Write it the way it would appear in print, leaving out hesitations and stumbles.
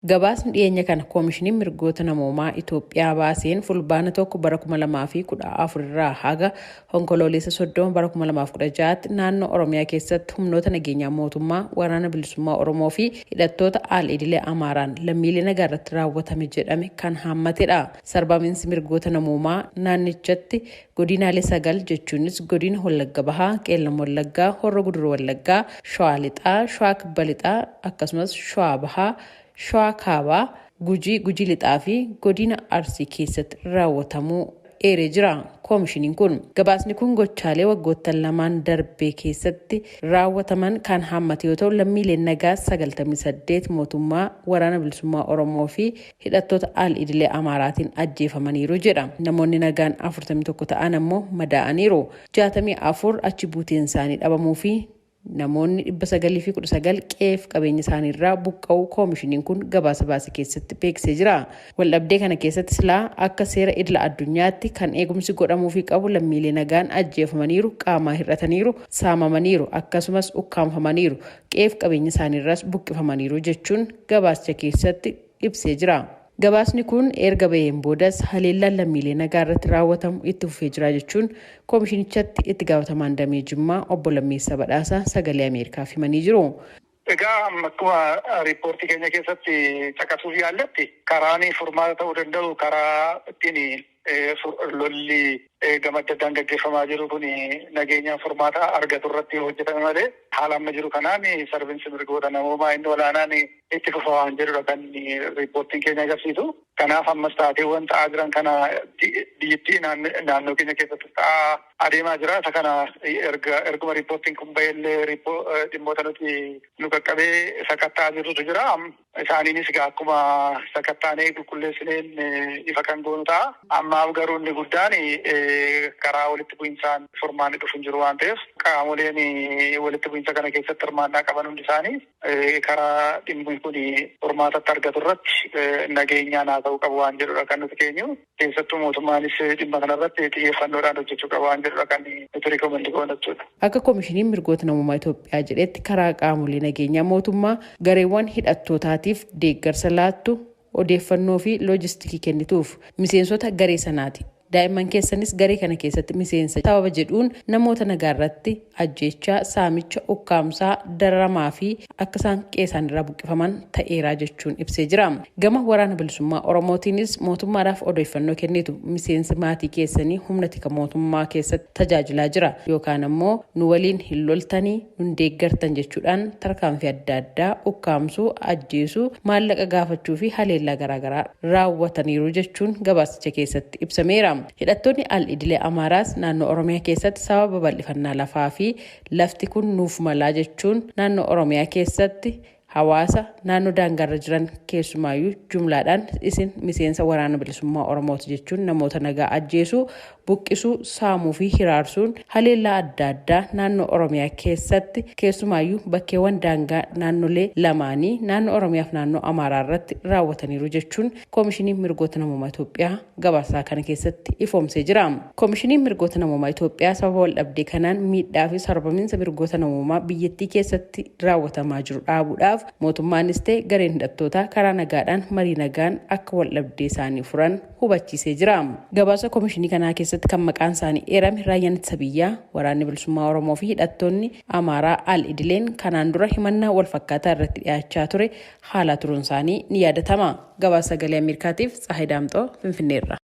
Gabaasni dhiyeenya kana Koomishiniin Mirgoota Namoomaa Itoophiyaa baaseen Fulbaana 1 bara 2014 irraa haga Onkoloolessa 30 bara 2016tti naannoo Oromiyaa keessatti humnoota nageenyaa mootummaa, Waraana Bilisummaa Oromoo fi hidhattoota al-idilee Amaaraan lammiilee nagaa irratti raawwatame jedhame kan haammatedha. Sarbamiinsi mirgoota namoomaa naannichatti godinaalee 9 jechuunis godina Wallagga Bahaa, Qeellam Wallaggaa, Horro Guduruu Wallaggaa, Shawaa Lixaa, Shawaa Kibba Lixaa akkasumas Shawaa Bahaa, Shawaa Kaabaa, Gujii, Gujii Lixaa fi godina Arsii keessatti raawwatamuu eeree jira koomishiniin kun. Gabaasni kun gochaalee waggoottan lamaan darbee keessatti raawwataman kan haammate yoo ta'u, lammiileen nagaa 98 mootummaa, Waraana Bilisummaa Oromoo fi hidhattoota al-idilee Amaaraatiin ajjeefamaniiru jedha. Namoonni nagaan 41 ta'an ammoo madaa'aniiru. 64 achi buuteen isaanii dhabamuu fi namoonni 919 qe'eef qabeenya isaaniirraa buqqa'uu koomishiniin kun gabaasa baase keessatti beeksisee jira. Waldhabdee kana keessatti silaa akka seera idila addunyaatti kan eegumsi godhamuufii qabu lammiilee nagaan ajjeefamaniiru, qaamaa hir'ataniiru, saamamaniiru akkasumas ukkaamfamaniiru, qe'eef qabeenya isaaniirraas buqqifamaniiru jechuun gabaasicha keessatti ibsee jira. Gabaasni kun erga baheen boodas haleellaan lammiilee nagaa irratti raawwatamu itti fufee jira jechuun koomishinichatti itti gaafatamaan damee Jimmaa obbo Lammeessaa Badhaasaa Sagalee Ameerikaaf himanii jiru. Egaa amma akkuma riippoortii keenya keessatti caqasuuf yaalletti karaan furmaata ta'uu danda'u karaa ittiin lolli gama adda addaan gaggeeffamaa jiru kun nageenyaan furmaata argatu irratti hojjetame malee haala amma jiru kanaan sarbinsi mirgoota namoomaa inni olaanaan itti fufa waan jedhudha kan riippoortiin keenya agarsiisu. Kanaaf ammas taateewwan ta'aa jiran kana biyyattii naannoo keenya keessatti ta'aa adeemaa jira. Isa kana erga erguma riippoortiin kun ba'ellee dhimmoota nuti nu qaqqabee sakatta'aa jirrutu jira. Isaaniinis egaa akkuma sakattaanee qulqulleessineen ifa kan goonu ta'a. Ammaaf garuu inni guddaan karaa walitti bu'insaan furmaanni dhufu hin jiru waan ta'eef qaamoleen walitti bu'insa kana keessatti hirmaannaa qaban hundi isaanii karaa dhimmi kun furmaatatti argatu irratti nageenyaan haa ta'uu qabu waan jedhudha kan nuti keenyu. Keessattuu mootummaanis dhimma kanarratti xiyyeeffannoodhaan hojjechuu qaba waan jedhudha kan nuti rikoomandi goonu jechuudha. Akka Komishiniin Mirgoota Namoomaa Itoophiyaa jedhetti karaa qaamolee nageenyaa mootummaa gareewwan hidhattootaatiif deeggarsa laattu, odeeffannoo fi loojistikii kennituuf. Miseensota garee sanaati. Daa'imman keessanis garee kana keessatti miseensa sababa jedhuun namoota nagaa irratti ajjeechaa, saamicha, ukkaamsaa, dararamaa fi akka isaan qe'ee isaaniirraa buqqifaman ta'eera jechuun ibsee jira. Gama Waraana Bilisummaa Oromootiinis mootummaadhaaf odeeffannoo kennitu miseensi maatii keessanii humna tika mootummaa keessatti tajaajilaa jira yookaan ammoo nu waliin hin loltanii nun deeggartan jechuudhaan tarkaanfii adda addaa ukkaamsuu, ajjeesuu, maallaqa gaafachuu fi haleellaa garaagaraa raawwataniiru jechuun gabaasicha keessatti ibsameera. Hidhattoonni al-idilee Amaaraas naannoo Oromiyaa keessatti sababa babal'ifannaa lafaa fi lafti kun nuuf malaa jechuun naannoo Oromiyaa keessatti hawaasa naannoo daangaarra jiran keessumaayyuu jumlaadhaan isin miseensa Waraana Bilisummaa Oromooti jechuun namoota nagaa ajjeesuu, buqqisuu, saamuu fi hiraarsuun haleellaa adda addaa naannoo Oromiyaa keessatti keessumaayyuu bakkeewwan daangaa naannolee lamaanii naannoo Oromiyaa fi naannoo Amaaraa irratti raawwataniiru jechuun Koomishiniin Mirgoota Namoomaa Itoophiyaa gabaasaa kana keessatti ifoomsee jira. Komishiniin Mirgoota Namoomaa Itoophiyaa sababa waldhabdee kanaan miidhaa fi sarbaminsa mirgoota namoomaa biyyattii keessatti raawwatamaa jiru dhaabuudhaaf mootummaanis ta'e gareen hidhattootaa karaa nagaadhaan marii nagaan akka waldhabdee isaanii furan hubachiisee jira. Gabaasa komishinii kanaa keessatti kan maqaan isaanii eerame Raayyaan Ittisa Biyyaa, Waraanni Bilisummaa Oromoo fi hidhattoonni Amaaraa al-idileen kanaan dura himannaa walfakkaataa irratti dhiyaachaa ture haalaa turuun isaanii ni yaadatama. Gabaasa Sagalee Ameerikaatiif Tsahaay Daamxoo Finfinneerraa.